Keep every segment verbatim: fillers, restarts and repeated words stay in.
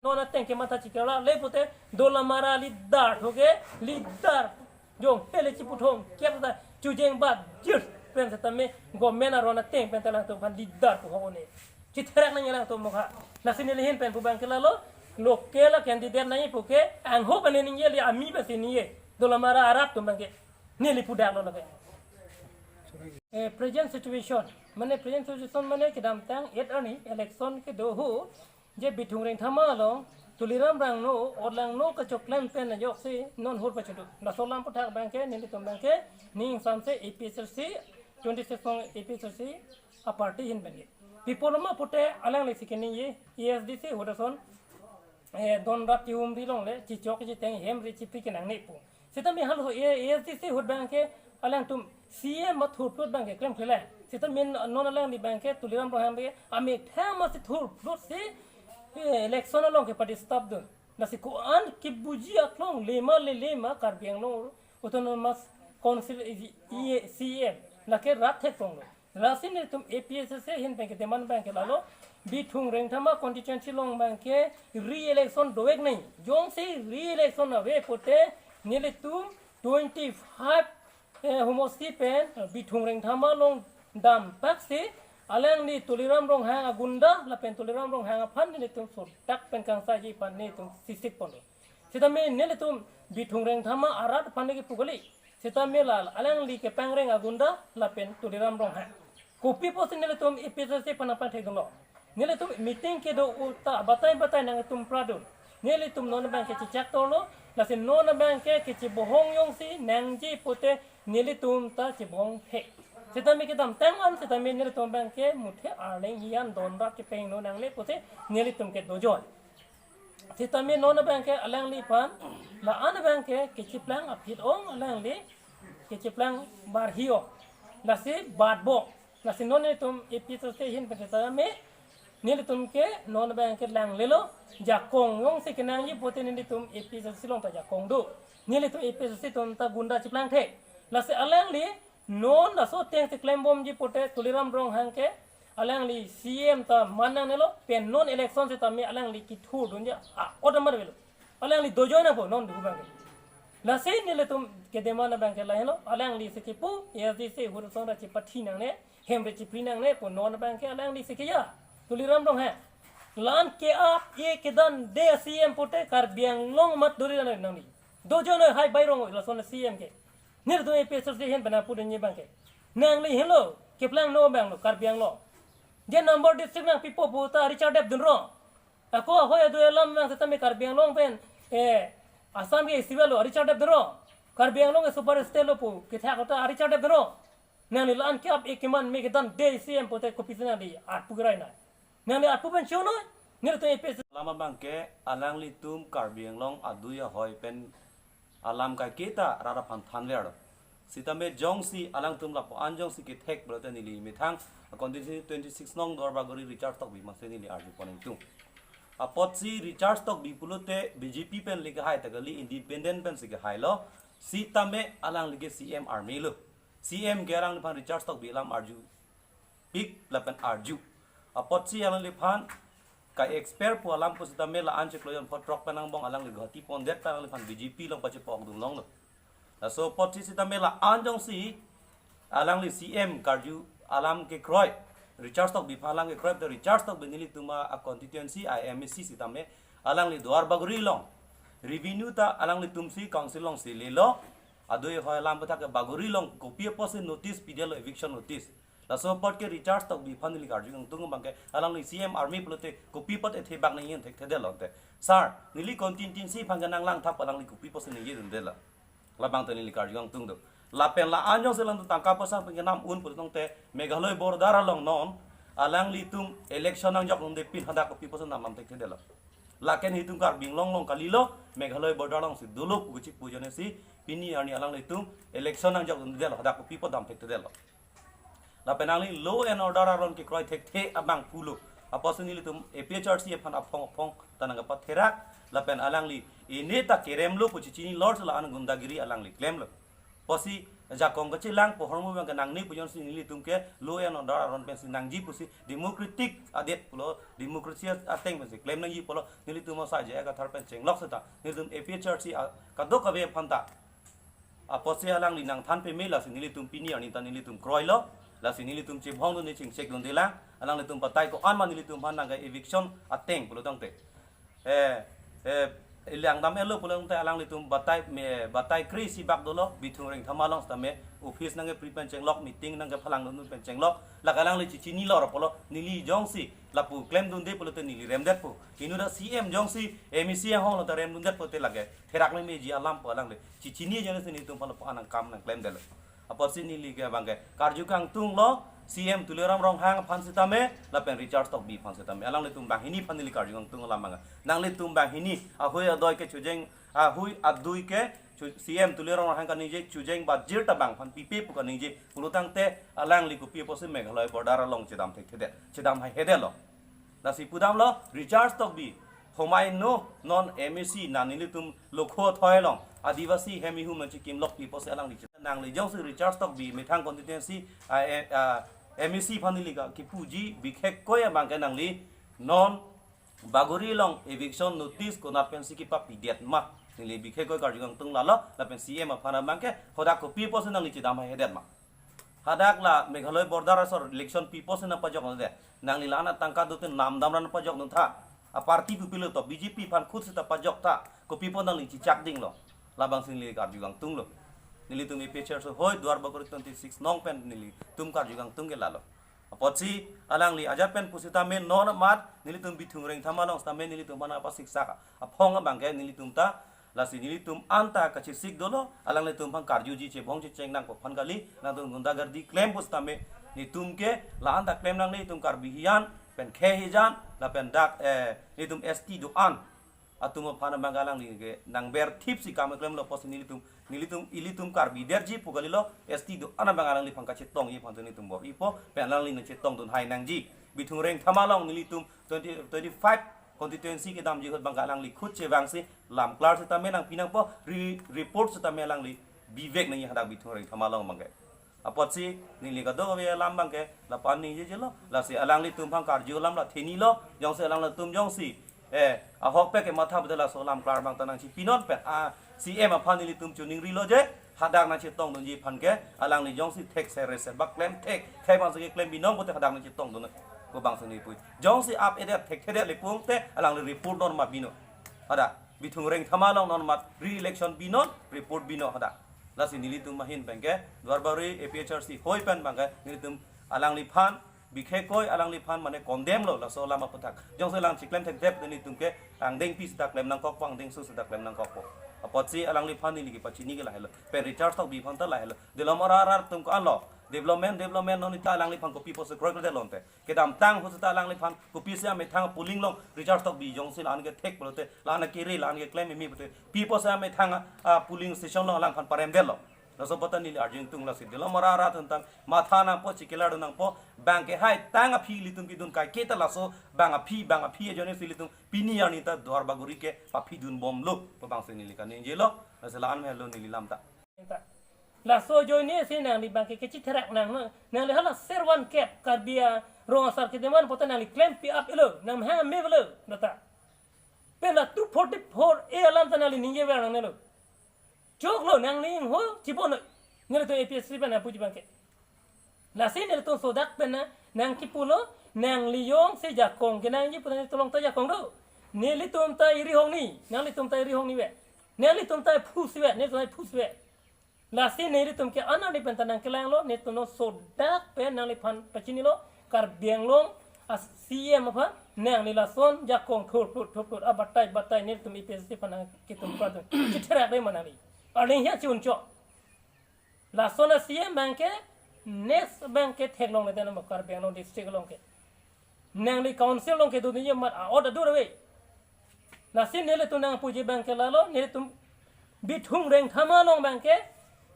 Ron ateng kematha chikera le pute Dolamara leader thoke, leader jong hele chiputhong kep ta chujeng bat jir pen setame government aron ateng pen ta alangtum aphan leader pu ho ne. Chitherak nang alangtum mokha. Lasi neli ahin pen pu abang ke lalo, local candidate nangji puke, angho pen ningje le, ami pensi ningje. Dolamara arat atum abang ke neli pudaklo lake. Eh, present situation, mane present situation mane kedamtang et arni election kedo ahut je Bithung Rengthama along Tuliram Ronghang, Odlangno kachoklem pen ajoksi non hur pachundu. Laso alam aputhak abang ke nelitum abang ke ning samse A P H L C, twenty-six nong A P H L C a party ahin abang ke. Pi apotma pute alangli si keningje, A S D C ahut ason, eh, don rat kihumri longle, chichok chiteng hemri chipri kenangne pu. Setame halo, eh, A S D C ahut abang ke alangtum C M athurphlut abang ke klemkle le. Setame non alangli abang ke Tuliram Ronghang abang ke amethang masi thurphlut si, eh, election along ke participate dun. Lasi ko-an kebuji aklong lema le lema Karbi Anglong Autonomous Council, eh, C M lake rat theklonglo. Lasi nelitum A P H L C ahin abang ke demand abang ke lalo, Bithung Rengthama constituency along abang ke re-election dovek nangji. Jongsi re-election ave pute nelitum twenty-five, eh, homosti pen, eh, Bithung Rengthama along dampak si alangli Tuliram Ronghang agunda lapen Tuliram Ronghang aphan nelitum sordak pen kangsaiji aphan nelitum sisik ponlo. Setame nelitum Bithung Rengthama arat aphan neli pu kali. Setame la alangli kepangreng agunda lapen Tuliram Ronghang. Kopi apotsi nelitum A P H L C aphan nangpangthekdunlo? Nelitum meeting kedo ahut ta batai batai nangtum pradun. Nelitum non abang ke chechak torlo, lasi non abang ke kechebohong jongsi nangji pute nelitum ta chebohong thek. Setame kedamtang an setame nelitum abang ke muthe arleng hiyan don rat kepeng no nangne pute nelitum ke dojoi. Setame non abang ke alangliphan la-an abang ke kechiplang aphi-ong, alangli kechiplang barhi-ong. Lasi batbom. Lasi non nelitum A P H L C ahin pen setame nelitum ke non abang ke langlelo, jakong jongsi kenangji pute nelitum A P H L C along ta jakong do. Nelitum A P H L C atum ta gunda chiplang thek. Lasi alangli non laso ateng si klembomji pute Tuliram Ronghang ke alangli C M ta man nangnelo, pen non election setame alangli kethurdunji a-ot amar avelo. Alangli dojoi nangpo non pu abang ke. Lasi nelitum kedemand abang ke lahelo, alangli si kipu, A S D C ahut ason rat chipathi nangne, hemri chipri nangne pu non abang ke alangli si keja. Tuliram Ronghang, la-an ke-ap e kedan de C M pute Karbi Anglong amat dori nangli. Dojoi noi, hai bai rong lason C M ke. Nelitum A P H L C ahin pen nangpudunji abang ke. Nangli henlo, keplangno abang lo, Karbi Anglong. Je number district nangpipo pu ta recharge depdun ro. Ako ahoi adui alam abang setame Karbi Anglong pen, eh, Assam ke isi avelo, recharge depdun ro. Karbi Anglong ke super state lo pu kethak ahut ta recharge depdun ro. Nangli la-an ke-ap e keman me kedan de C M pute kopisi nangli arpu kerai nai. Nangli arpu pen chonoi, nelitum A P H L C. Alam abang ke alanglitum Karbi Anglong adui ahoi pen alam kaiketa rat aphan thanverlo. Setame jongsi alangtum lapu-an jongsi kethek pulote neli methang a constituency twenty-six nong Duarbagori Richard Tokbi aphansi neli arjupon ingtung. Apotsi Richard Tokbi pulote B J P pen le kehai ta kali, independent pensi kehailo. Setame alangli ke C M armelo. C M ke alangliphan Richard Tokbi alam arju pik lapen arju. Apotsi alangliphan ka-expert pu alam pusitame la-an chiklo jon pho throk pen angbong alangli Guwahati pondet ta alangliphan B J P along pachepokdun longlo. Laso apotsi setame la-an jongsi alangli C M karju alam kekroi, Richard Tokbi aphan alam kekroi, te Richard Tokbi nelitum a constituency a M A C setame alangli Duarbagori along revenue ta alanglitumsi council alongsi lelo. Adui ahoi alam aputhak ke Bagori along kopi apotsi notice pidetlo, eviction notice. Laso apot ke Richard Tokbi aphan neli karju ingtung abang ke alangli C M arme pulote kopi apot ethe bak nangji thekthedetlo te. Sir, neli constituency aphan ke nanglang thap, alangli kopi apotsi nangji dunde la. Labang te neli karju ingtung do. Lapen la-an jongsi alangtum tangka poisa pen kenam un pulotangte Meghalaya border along non alanglitum election nangjok dunde pin hadak kopi apotsi nam nam thekthedetlo. Lake nelitum Karbi Anglong along kalilo, Meghalaya border alongsi dolo pu kachik pu ajoine si pini arni alanglitum election nangjok dundelo, hadak kopi apot dam thekthedetlo. Lapen nangli law and order aron kekroi thekthe abang pulo. Apotsi nelitum A P H L C aphan aphong aphong ta nangkapatherak, lapen alangli ene ta keremlo pu chichinilor si la-an gundagiri alangli klemlo. Pusi jakong kachelangpo ahormu abang ke nangne pu ajoksi nelitum ke law and order aron pensi nangji pusi democratic adet pulo, democracy ateng pensi klem nangji pulo, nelitum asai J I Kathar pen chenglok seta nelitum A P H L C a-, kadokave aphanta. Apotsi alangli nangthan peme lasi nelitum pini arni ta nelitum kroilo, lasi nelitum chebong dunde chingchek dunde lang, alanglitum batai ko-an ma nelitum aphan nangke eviction ateng pulo tangte. Eh, eh, ilang dam elo pulo tangte alanglitum batai me, batai kre-isi bak dolo, Bithung Rengthama along sitame, office nangkepri pen chenglok, meeting nangkephalang dun pen chenglok, lake alangli chechinilo ro pulo, neli jongsi lapu klem dunde pulote neli remdetpo. Inut a-C M jongsi M A C ahong lo ta rem dundet pulote lake therak memeji alam pu alangli chechini ajoksi nelitum aphan lapu anang kam nangklemdetlo. Apotsi neli ke abang ke karju kangtunglo, C M Tuliram Ronghang aphan sitame lapen Richard Tokbi aphan sitame, alanglitum banghini aphan neli karju kangtung alam abang ke. Nanglitum banghini ahui adoi ke chojeng, ahui adui ke chu-, C M Tuliram Ronghang kaningje chojeng bajir ta bang aphan pipe pu kaningje pulo tangte alangli kopi apotsi Meghalaya border along chedam thekthedet, chedam haihedetlo. Lasi pudamlo, Richard Tokbi, homai no non M A C na nelitum lokho thoi along Adivasi hem ihum nangchekimlokpi pusi alangli che-, nangli jongsi Richard Tokbi methang constituency, ah, eh, ah, M A C aphan neli ka kipuji bikhekkoi abang ke nangli non Bagori along eviction notice konat pensi kepapidet ma, neli bikhekkoi karju kangtung lalo, lapen C M aphan abang ke hadak kopi pusi nangli chedam haihedet ma. Hadak la Meghalaya border asor election pi pusi nangpajokdunde. Nangli la-an atangka dote namdamra nangpajokdun tha. A-party kopilo to B J P aphan khut seta pajok tha. Kopi pu nangli chechak dinglo. Labangsi neli karju kangtunglo. Nelitum A P H L C ahoi Duar Bagori twenty-six nong pen nelitum karju kangtung ke lalo. Apotsi alangli ajat pen pusitame non amat nelitum Bithung Rengthama along sitame nelitum aphan pasiksak aphong abang ke nelitum ta, lasi nelitum anta kachesik dolo, alanglitum aphan karjuji chebong checheng nangpo aphan kali, nangtum gundagardi klem pusitame, nelitum ke la-an ta klem nangne, nelitum Karbi hijan pen khei hijan lapen dak, eh, nelitum S T do-an atum aphan abang alangli ke nangberthipsi kam klemlo pusi nelitum, nelitum ilitum Karbi derji pu kalilo, S T do-an abang alangliphan kachetongji aphan nelitum bor-ipo, pen alangli nangchetongdun hai nangji. Bithung Rengthama along nelitum twenty, twenty-five constituency kedamji ahut abang alangli khut chevangsi lamklar sitame nangpi nangpo, re-, report sitame alangli bivek nangji hadak Bithung Rengthama along abang ke. Apotsi neli kadokave alam abang ke lapu-an ningjejelo, lasi alanglitum aphan karju alam la thenilo, jongsi alanglitum jongsi, eh, ahokpet ke matha pulote laso lamklar abang ta nangchipinon pen, ah, C M aphan nelitum choningrilo je, hadak nangchetongdunji aphan ke, alangli jongsi thekser reser bak klem thek, thek abangsi keklem binong pulote hadak nangchetongdun. Ko bangsi neli pu. Jongsi ap-edet thekthedet le pulote alangli report non ma bino. Hadak Bithung Rengthama along non mat re-election binon, report bino hadak. Lasi nelitum ahin abang ke, Duar Bagori A P H L C ahoi pen abang ke, nelitum alangliphan, bikhekkoi alangliphan mane condemn lo, laso alam aputhak. Jongsi alang chiklem thekthedet nelitum ke, angdengpi seta klem nangkokpo, angdengso seta klem nangkokpo. Apotsi alangliphan neli kepachini ke lahelo. Pen Richard Tokbi aphan ta lahelo. Delom arat arat atum ko-anlo. Development, development non ita alangliphan kopi pusi kroikredetlo ante. Kedamtang ahut seta alangliphan kopisi amethang polling along Richard Tokbi jongsi la-an kethek pulote, la-an kere, la-an keklem meme pulote, pi pusi amethang, ah, polling station along alangphan paremdetlo. Laso aputhak neli arju ingtung, lasi delom arat arat atum tang matha nangpo, chikila dun nangpo, bang ke hai tang aphi ilitum kedun kaike ta laso bang aphi, bang aphi ajoine si ilitum pini arni ta Duar Bagori ke paphi dunbomlo, pu bangsi neli kaningjelo, lasi la-an helo neli lam ta. Laso ajoine si nangli abang ke kechitherak nang, nangli hala servan kep Karbi arong asar kedoman pulote nangli klempi ap-etlo, nang mehang mevelo, data. Pen la two forty-four A alam ta nangli ningjever nangnelo. Choklo nangli ho chipono. Nelitum A P H L C pen nangpuji abang ke. Lasi nelitum sodak pen nang, nangkipulo, nangli jongsi jakong kenangji pu nangli tolong ta jakong do. Nelitum ta iri hongni, nanglitum ta iri hongni ve. Nanglitum ta phu si ve, nelitum ta phu si ve. Lasi nelitum ke anani pen ta nangkelanglo, nelitum non sodak pen nangliphan pachinilo, Karbi Anglong a-C M aphan, nangli lason jakong thurphut, thurphut, abatai, batai, nelitum A P H L C aphan nangkitum pradun. Chitherak re ma nangli. Arleng hia chi-unchok. Lason a-C M abang ke, next abang ke theklongle den amo Karbi Anglong district along ke. Nangli council along kedo ningje mat a-ot adur ave. Lasi nelitum nangpuji abang ke lalo, nelitum Bithung Rengthama along abang ke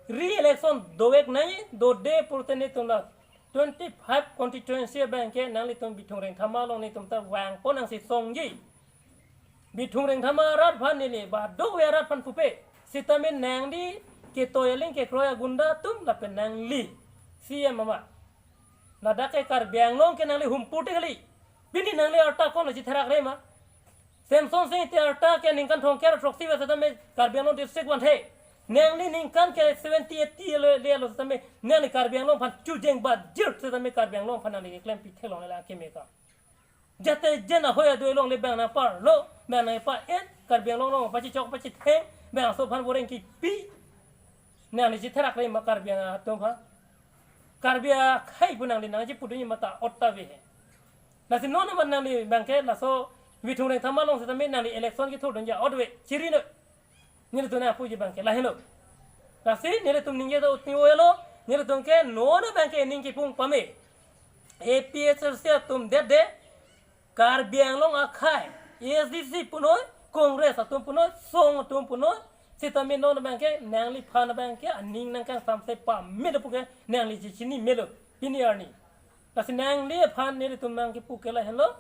re-election dovek nangji, dode pulote nelitum la twenty-five constituency abang ke nanglitum Bithung Rengthama along nelitum ta vangpo nangsi songji. Bithung Rengthama arat aphan neli, ba dove arat aphan pupe. Sitame nangli Ketoi aling kekroi agunda atum lapen nangli C M ama. Ladak ke Karbi Anglong ke nangli humpu te kali. Pini nangli arta konlo chitherak re ma? Semson Sing Ingti arta ke ningkan thomkep throksi ave setame Karbi Anglong district vanthe. Nangli ningkan ke seventy eighty le, le lo setame nangli Karbi Anglong aphan chujeng bajir setame Karbi Anglong aphan nangli keklem pi theklong le akeme ka. Jate jen ahoi adoi along le bang nangparlo, bang nangpa-en, Karbi Anglong along pachichok pachitheng, bangso aphan boreng kipi. Nangli chitherak re ma Karbi atum ha? Karbi akhai pu nangli nangchipudunji mata otta ve he. Lasi non aman nangli bang ke laso Vithung Rengthama along setame nangli election kethurdunji ot ve, chiri no. Nelitum nangpuji bang ke lahenlo. Lasi nelitum ningje ta utni oelo, nelitum ke non bang ke ning kipung pame. A P H L C atum det de, Karbi Anglong akhai, A S D C punoi, Congress atum punoi, song atum punoi, setame non bang ke nangliphan bang ke aning nangkangsamse pame do pu ke nangli chechini melo, pini arni. Lasi nangli aphan nelitum nangkipu ke lahenlo,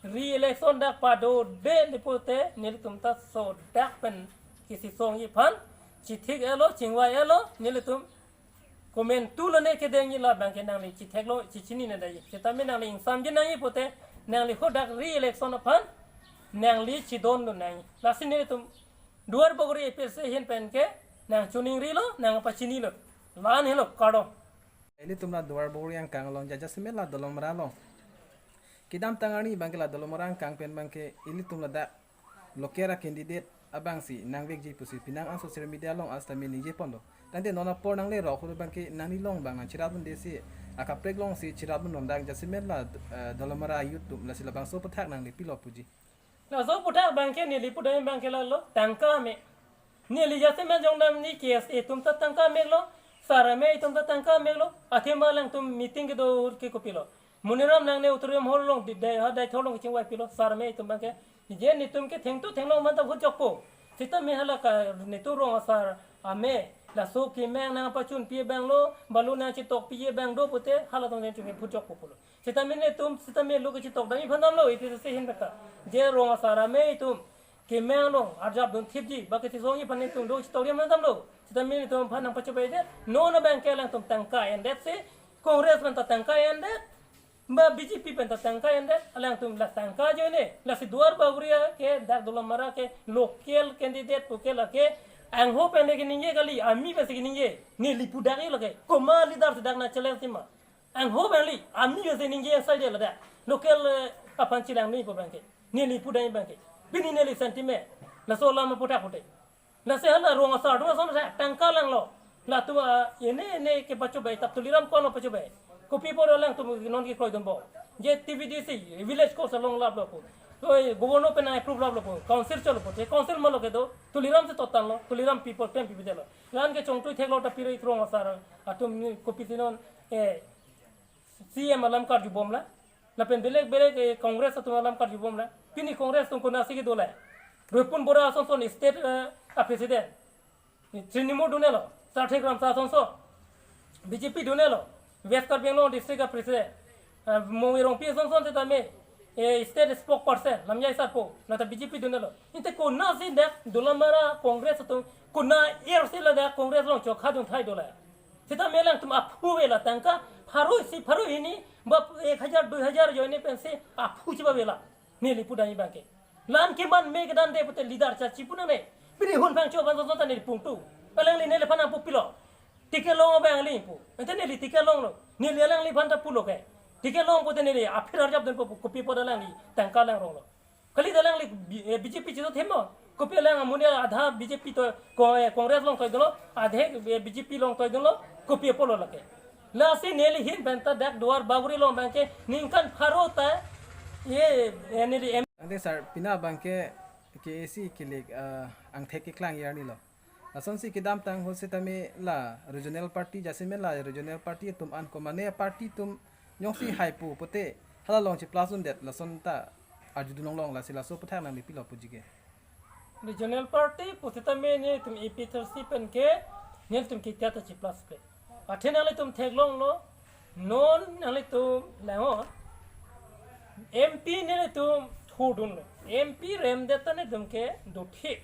re-election dak padode le pute nelitum ta sodak pen kisi songji aphan chithik-etlo, chingvai-etlo, nelitum komantu lone kedengji la bang ke nangli chitheklo, chechini nangji. Setame nangli ingsamji nangji pute nangli hadak re-election aphan nangli chidondun nangji. Lasi nelitum Duar Bagori A P H L C ahin pen ke nangchoningrilo, nangpachinilo. La-an helo, kardom. Ilitum la Duar Bagori angkang along, jajasemet la Dolamara along, kedamtang arni bang ke la Dolamara angkang pen bang ke ilitum ladak local a-candidate abang si nangvekji pusi penang an social media along setame ningje ponlo. Tangte non apor nanglerok ahut bang ke nanglilong bang nangchirap dunde si akaprek along si chirap dun non dak jasemet la, eh, Dolamara youth atum, lasi labangso aputhak nangli pilo puji? Laso aputhak bang ke neli pudam bang ke lalo, tangka me. Neli jasemet jongdam ni K S A atum ta tangka meklo, sar amei atum ta tangka meklo, athema alangtum meeting kedo ke kopilo? Moniram nangne auditorium hall along di dai ha dai tholong kachingvai pilo, sar amei atum bang ke. Je netum ke thengtu thenglong man ta vote jokpo. Setame hala ka netum rong asar amei, laso kemeng nangpachun pi abang lo, balu nangchitok pi abang do pute, halatum nangchun vote jokpo pulo. Setame netum, setame lo kachitokdamji aphan damlo, A P H L C ahin pen ta. Je rong asar amei atum kemeng along arjap dunthipji, ba kachisongji aphan netum do chitokdam aphan damlo. Setame netum aphan nangpachobei det, non bang ke alangtum tangka endet si, Congress pen ta tangka endet, ba B J P pen ta tangka endet, alangtum la tangka ajoine, lasi Duar Bagori ke dak Dolamara ke local candidate pu ke lake, angho pen le keningje kali, ami pensi keningje, neli pudak-etlo ke, komat leader si dak nang-challenge ma? Angho pen le, ami pensi ningje angsai de ladak. Local, eh, aphan chelang ni pu bang ke. Neli pudam bang ke. Pini neli sentiment. Laso alam aputhak pute. Lasi hala rong asar atum ason sa tangka langlo. Latum, ah, ene ene kepachobei, tap Tuliram konlo pachobei? Kopi apot alangtum non kekroidunpo? Je T V D C, village council along laplo pu. Oi, governor pen approve laplo pu. Council cholo pu. Je council malo kedo, Tuliram si totanlo, Tuliram people pen pipedetlo. La-an ke chongtui theklo ta piri rong asar atum ni kopisi non, eh, C M alam karjubom la. Lapen belek belek, eh, Congress atum alam karjubom la. Pini Congress atum konatsi kedo la? Ripun Bora asonson state, eh, a-president. Trinamool dunelo. Sarthe Kramsa asonson B J P dunelo. West Karbi Anglong district a-president. Eh, Mongi Rongpi asonson setame, eh, state spokesperson, lamjai sarpo, nata B J P dunelo. Inte konatsi dak Dolamara Congress atum, konat er si ladak Congress along chokha dun thai do la? Setame alangtum aphu avelo, tangka pharo isi pharo hini, ba ek hajar dui hajar ajoine pensi aphu chiba avelo. Neli pudam bang ke. La-an keman me kedan de pute leader cha chipu nangne. Pini hun phang cho ban so ta neli pungtu. Alangli neliphan nangpu pilo? Ticket long abang alangli pu. Ente neli ticket longlo. Neli alangliphan ta pulo ke. Ticket long pute neli aphir arjap dunpo pu, kopi apot alangli tangka langronglo? Kali ta alangli B-, eh, B J P chito themo. Kopi alang amonit adha B J P to, ko-, eh, Congress along toidunlo, adhe, eh, B J P along toidunlo, kopi apotlo lake? Lasi neli ahin pen ta dak Duar Bagori along bang ke ningkan pharo ta, ye, eh, neli em- Ante sir, pini bang ke K A C kilik, eh, angthek keklang arni lo. Lasonsi kedamtang ahut setame la regional party, jasemet la regional party atum an komane party atum jongsi haipo pute hala along chiplas dundet, lason ta arjudun longlong, lasi laso aputhak nangli pilo puji ke? Regional party pu setame netum A P H L C pen ke netum kitya ta chiplas pe. Athe nanglitum theklonglo, non nanglitum lango, M P netum thurdunlo. M P remdet ta netum ke dothip.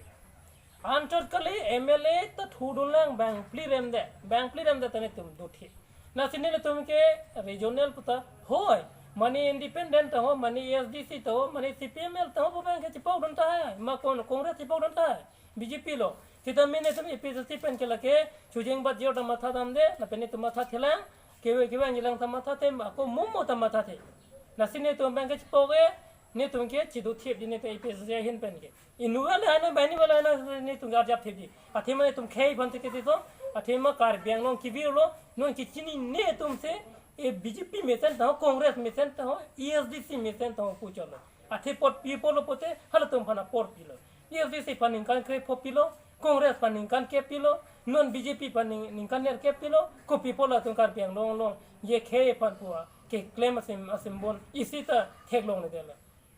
Anchot kali M L A ta thudun lang bang pli rem de, bang pli rem de ta netum dothip. Lasi netum ke regional puta hoi, mane independent ta ho, mane A S D C ta ho, mane C P M L ta ho, pu bang ke chipok dun tahai, ma kon Congress chipok dun tahai, B J P lo. Sita mane netum A P H L C pen ke lake, chujeng bat jor ta matha dam de, lapen netum matha thelang, kewe kewe anjilang ta matha the, ako momo ta matha the. Lasi netum bang ke chipok e, netum ke chidothip di netum A P H L C ahin pen ke. Inut le ano, bani wala ano, netum ke arjap thip di. Athema netum khei aphan te ke so, athema Karbi Anglong kevir lo, non kechini netum si, e B J P mesen ta ho, Congress mesen ta ho, A S D C mesen ta ho pu cholo. Athe apor pi apor lo pote, halatum aphan apor pilo. A S D C aphan ningkan krepho pilo, Congress aphan ningkan kep pilo, non B J P aphan ning-, ningkan nerkep pilo, kopi apot latum Karbi Anglong along, je khei aphan pu a, keklem asim, asimbon, isi ta theklongle detlo.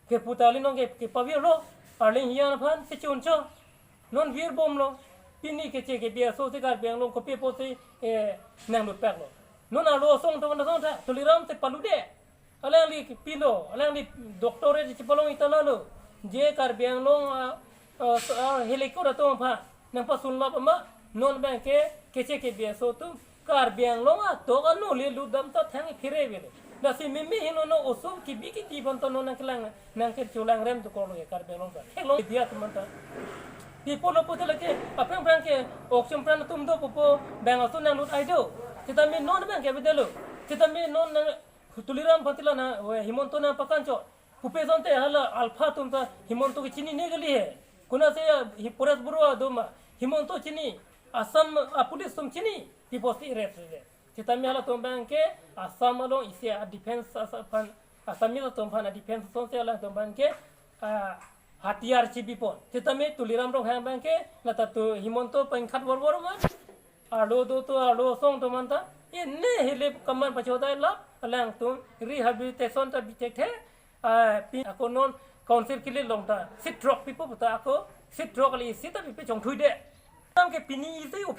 Ke puta li non ke, kepavir lo, arleng hian aphan, si chun cho. Non virbom lo, pini keche kebi aso si Karbi Anglong kopi apot si, eh, nanglut pak lo. Non arlo asong to na song ta, Tuliram si palu de. Alangli pilo, alangli doctorate chipalong itana lo. Je Karbi Anglong, ah, ah, so, ah, helikot atum aphan nangpasun lap ama, non bang ke keche kebi aso atum Karbi Anglong atok ano le lut dam ta thang phire velo. Lasi mimi hin non oso kebi kiti aphan ta non nangkelang, nangkecholang rem dokok lo ke Karbi Anglong ta. Theklong dia atum ta. Pi apot lo pote lake, aphrang aphrang ke, ok chum pran atum do pupo, bang aso nanglut ai do. Sitame non bang ke bede lo. Sitame non nang, Tuliram aphan tila na, we, Himanta nangpakanchot. Pupe jonte hala alpha atum ta Himanta ke chinine kali he. Konatsi, ah, hi Paresh Baruah do ma, Himanta chini, Assam, ah, police atum chini, pi apotsi arrest le. Sitame halatum bang ke, Assam along isi a defense asa aphan, Assamese atum aphan a defense asonsi halatum bang ke, ah, hatiyar chibipon. Sitame Tuliram Ronghang bang ke, lata tu Himanta pangkhat bor bor ma, arlo do to arlo asong atum anta, e ne hilip kaman pachodai lap, alangtum rehabilitation ta bithekthe, ah, pi ako non council kilit along ta, seat throk pipo ta ako, seat throk kali isi ta pipe chongthui de. Tang ke pini isi